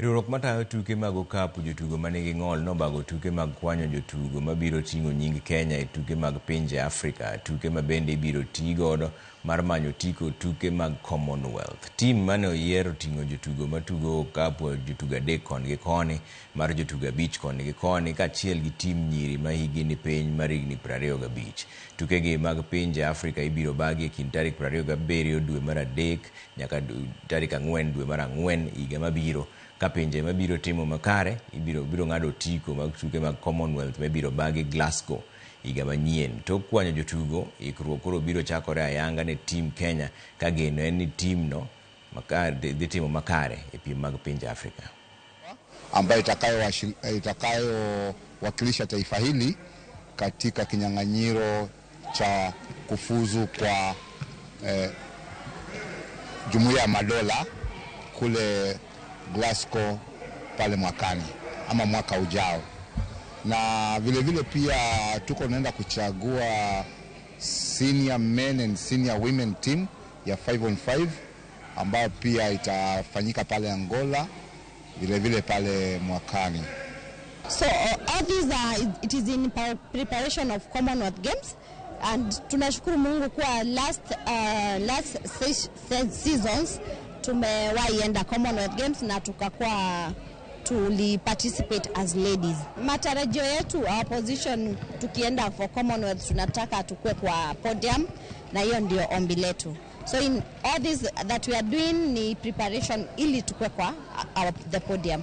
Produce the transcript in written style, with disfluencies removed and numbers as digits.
Riwruok matayo tuke mag okapu jotugo manigi ng'ol nobago tuke mag kwanyo jotugo mabiro ting'o nying Kenya e tuke mag pinje Afrika, tuke ma bende ibiro tii godo mar manyo otiko tuke mag Commonwealth. Tim mane oyier oting'o jotugo matugo okapu jotugo 3 koni gi koni, mar jotugo 5 koni gi koni, kaachiel gi tim nyiri ma higi ni piny mar higni 25. Tukegi mag pinje Afrika ibiro bagi e kind tarik 27 dwe mar 3 nyaka tarik 4 dwe mar 4 higa mabiro. Ka pinje mabiro timo makare ibiro ng'ado otiko mag tuke mag Commonwealth mibiro bagi Glasgow higa manyien. Tok kwanyo jotugo, ikruok koro biro chakore ayanga ne tim Kenya ka geno en ni tim no dhi timo makare e piem mag pinje Afrika, ambayo itakayowakilisha taifa hili katika kinyang'anyiro cha kufuzu kwa Jumuiya ya Madola kule Glasgow pale mwakani ama mwaka ujao. Na vile vile pia tuko tunaenda kuchagua senior men and senior women team ya 5 on 5 ambayo pia itafanyika pale Angola vile vile pale mwakani. So all these are, it is in preparation of Commonwealth Games, and tunashukuru Mungu kuwa last seasons tumewahi enda Commonwealth Games na tukakuwa tuli participate as ladies. Matarajio yetu, our position tukienda for Commonwealth, tunataka tukue kwa podium, na hiyo ndio ombi letu. So in all this that we are doing ni preparation ili tukue kwa the podium.